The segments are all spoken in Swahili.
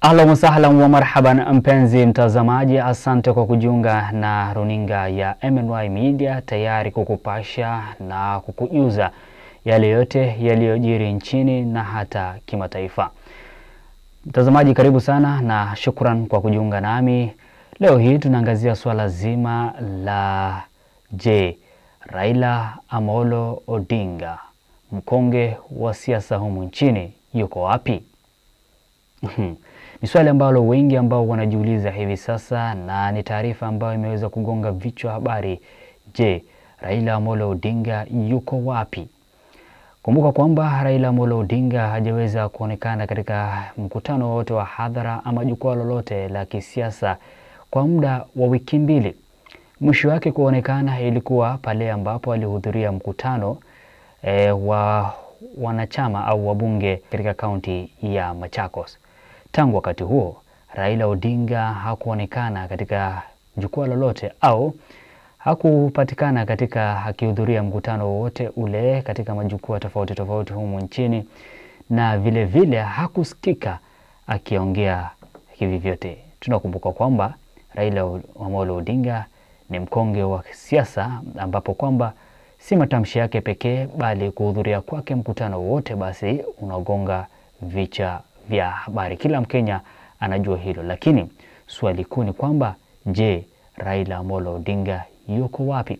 Ahlan wasahlan wa marhaban, mpenzi mtazamaji, asante kwa kujiunga na runinga ya MNY Media, tayari kukupasha na kukujuza yale yote yaliyojiri nchini na hata kimataifa. Mtazamaji, karibu sana na shukran kwa kujiunga nami. Leo hii tunaangazia swala zima la je, Raila Amolo Odinga, mkonge wa siasa humu nchini, yuko wapi? Ni swali ambalo wengi ambao wanajiuliza hivi sasa, na ni taarifa ambayo imeweza kugonga vichwa habari. Je, Raila Amolo Odinga yuko wapi? Kumbuka kwamba Raila Amolo Odinga hajaweza kuonekana katika mkutano wote wa hadhara ama jukwaa lolote la kisiasa kwa muda wa wiki mbili. Mwisho wake kuonekana ilikuwa pale ambapo alihudhuria mkutano wa wanachama au wabunge katika kaunti ya Machakos. Tangu wakati huo, Raila Odinga hakuonekana katika jukwaa lolote au hakupatikana katika akihudhuria mkutano wowote ule katika majukwaa tofauti tofauti humu nchini, na vile vile hakusikika akiongea hivi vyote. Tunakumbuka kwamba Raila Amolo Odinga ni mkonge wa siasa, ambapo kwamba si matamshi yake pekee bali kuhudhuria kwake mkutano wote basi unagonga vichwa vya habari. Kila Mkenya anajua hilo, lakini swali kuu ni kwamba je, Raila Amolo Odinga yuko wapi?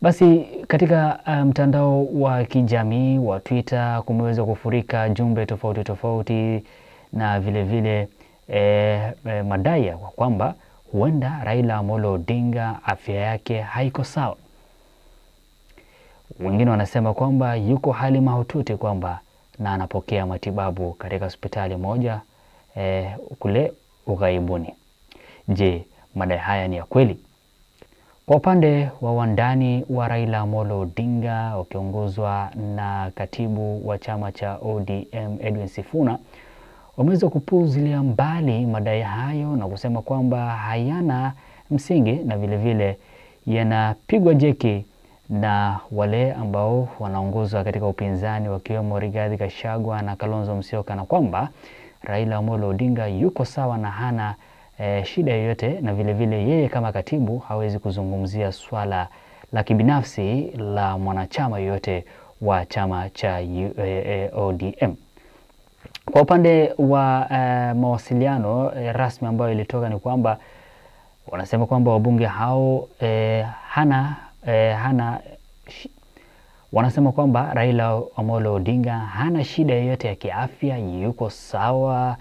Basi katika mtandao wa kijamii wa Twitter kumeweza kufurika jumbe tofauti tofauti na vile vile madai ya kwamba huenda Raila Amolo Odinga afya yake haiko sawa. Wengine wanasema kwamba yuko hali mahututi, kwamba na anapokea matibabu katika hospitali moja kule ughaibuni. Je, madai haya ni ya kweli? Kwa upande wa wandani wa Raila Amolo Odinga wakiongozwa na katibu wa chama cha ODM Edwin Sifuna, wameweza kupuuzilia mbali madai hayo na kusema kwamba hayana msingi na vile vile yanapigwa jeki na wale ambao wanaongozwa katika upinzani wakiwemo Rigathi Gachagua na Kalonzo Musyoka, na kwamba Raila Amolo Odinga yuko sawa na hana shida yoyote, na vile vile yeye kama katibu hawezi kuzungumzia swala la kibinafsi la mwanachama yoyote wa chama cha ODM. Kwa upande wa mawasiliano rasmi ambayo ilitoka ni kwamba wanasema kwamba wabunge hao wanasema kwamba Raila Amolo Odinga hana shida yoyote ya kiafya, yuko sawa,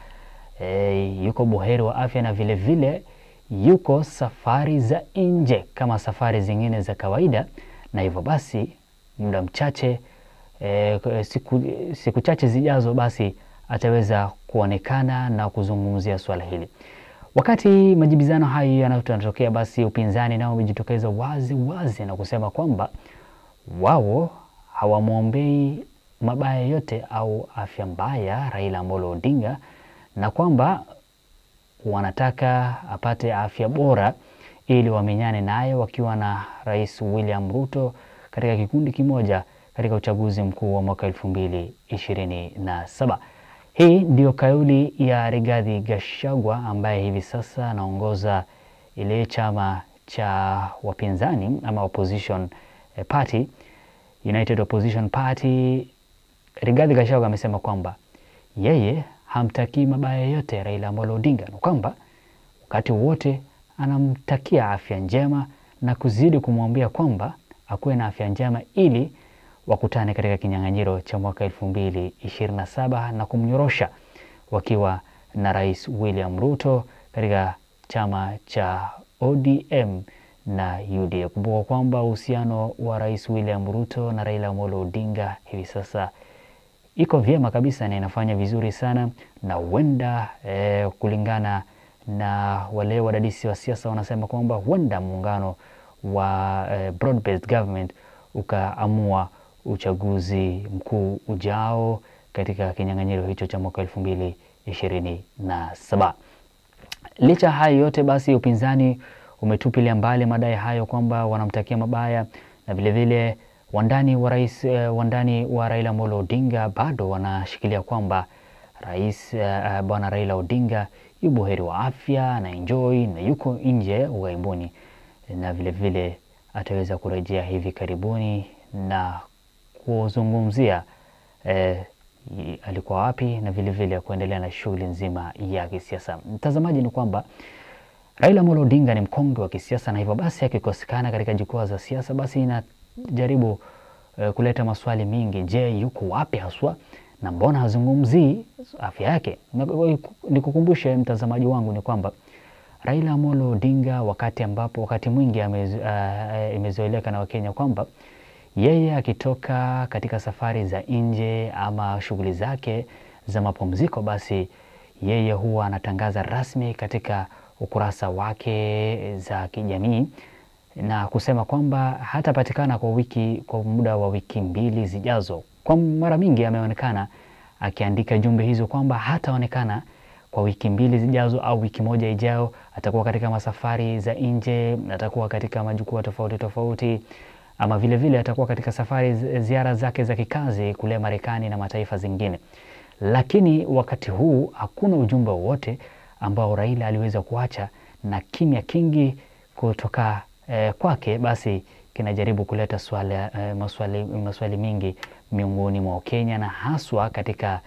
yuko buheri wa afya, na vile vile yuko safari za nje kama safari zingine za kawaida, na hivyo basi muda mchache, siku chache zijazo basi ataweza kuonekana na kuzungumzia swala hili. Wakati majibizano hayo yanatokea, basi upinzani nao umejitokeza wazi wazi na kusema kwamba wao hawamwombei mabaya yote au afya mbaya Raila Amolo Odinga, na kwamba wanataka apate afya bora ili wamenyane naye wakiwa na Rais William Ruto katika kikundi kimoja katika uchaguzi mkuu wa mwaka 2027. Hii ndio kauli ya Rigathi Gachagua ambaye hivi sasa anaongoza ile chama cha wapinzani ama opposition party, United Opposition Party. Rigathi Gachagua amesema kwamba yeye hamtakii mabaya yote Raila Amolo Odinga, na kwamba wakati wote anamtakia afya njema na kuzidi kumwambia kwamba akuwe na afya njema ili wakutane katika kinyang'anyiro cha mwaka 2027 na kumnyorosha wakiwa na Rais William Ruto katika chama cha ODM na UDA. Kumbuka kwamba uhusiano wa Rais William Ruto na Raila Amolo Odinga hivi sasa iko vyema kabisa na inafanya vizuri sana, na huenda kulingana na wale wadadisi wa siasa wanasema kwamba huenda muungano wa broad-based government ukaamua uchaguzi mkuu ujao katika kinyang'anyiro hicho cha mwaka 2027. Licha hayo yote, basi upinzani umetupilia mbali madai hayo kwamba wanamtakia mabaya, na vile vile wandani wa rais, wandani wa Raila Amolo Odinga bado wanashikilia kwamba Rais Bwana Raila Odinga yu buheri wa afya na enjoy na yuko nje ughaibuni, na vile vile ataweza kurejea hivi karibuni na kuzungumzia alikuwa wapi na vile vile kuendelea na shughuli nzima ya kisiasa. Mtazamaji, ni kwamba Raila Amolo Odinga ni mkongwe wa kisiasa, na hivyo basi akikosekana katika jukwaa za siasa basi inajaribu kuleta maswali mingi. Je, yuko wapi haswa na mbona hazungumzii afya yake? Nikukumbushe mtazamaji wangu ni kwamba Raila Amolo Odinga wakati mwingi imezoeleka na Wakenya kwamba yeye akitoka katika safari za nje ama shughuli zake za mapumziko, basi yeye huwa anatangaza rasmi katika ukurasa wake za kijamii na kusema kwamba hatapatikana kwa muda wa wiki 2 zijazo. Kwa mara mingi ameonekana akiandika jumbe hizo kwamba hataonekana kwa wiki 2 zijazo au wiki 1 ijayo, atakuwa katika masafari za nje, atakuwa katika majukwaa tofauti tofauti, ama vile vile atakuwa katika safari ziara zake za kikazi kule Marekani na mataifa zingine. Lakini wakati huu hakuna ujumbe wowote ambao Raila aliweza kuacha, na kimya kingi kutoka kwake basi kinajaribu kuleta maswali mingi miongoni mwa Kenya na haswa katika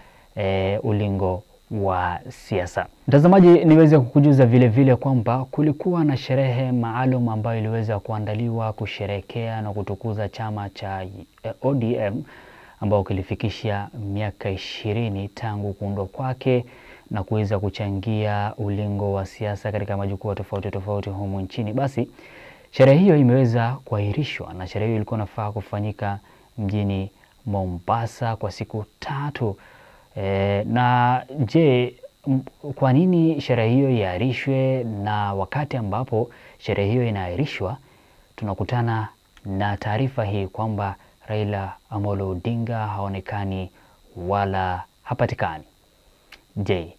ulingo wa siasa. Mtazamaji, niweze kukujuza vile vile kwamba kulikuwa na sherehe maalum ambayo iliweza kuandaliwa kusherehekea na kutukuza chama cha ODM ambao kilifikisha miaka 20 tangu kuundwa kwake na kuweza kuchangia ulingo wa siasa katika majukwaa tofauti tofauti humu nchini. Basi sherehe hiyo imeweza kuahirishwa, na sherehe hiyo ilikuwa inafaa kufanyika mjini Mombasa kwa siku 3. Na je, kwa nini sherehe hiyo iahirishwe? Na wakati ambapo sherehe hiyo inaahirishwa, tunakutana na taarifa hii kwamba Raila Amolo Odinga haonekani wala hapatikani. Je,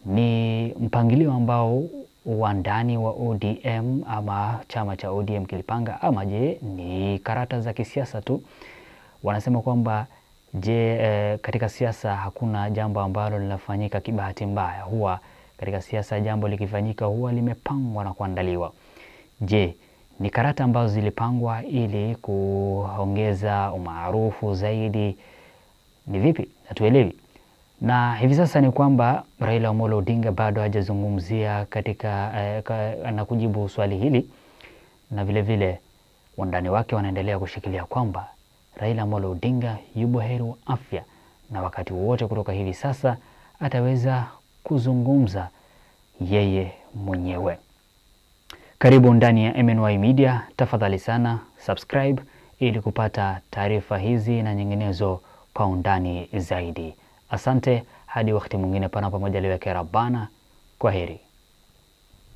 ni mpangilio ambao wandani wa ODM ama chama cha ODM kilipanga, ama je ni karata za kisiasa tu? Wanasema kwamba je, katika siasa hakuna jambo ambalo linafanyika kibahati mbaya. Huwa katika siasa jambo likifanyika huwa limepangwa na kuandaliwa. Je, ni karata ambazo zilipangwa ili kuongeza umaarufu zaidi? Ni vipi? Hatuelewi. Na hivi sasa ni kwamba Raila Amolo Odinga bado hajazungumzia katika na kujibu swali hili, na vile vile wandani wake wanaendelea kushikilia kwamba Raila Amolo Odinga yupo heri wa afya na wakati wote kutoka hivi sasa ataweza kuzungumza yeye mwenyewe. Karibu ndani ya MNY Media, tafadhali sana subscribe ili kupata taarifa hizi na nyinginezo kwa undani zaidi. Asante, hadi wakati mwingine panapo majaliwa yake Rabbana, kwaheri.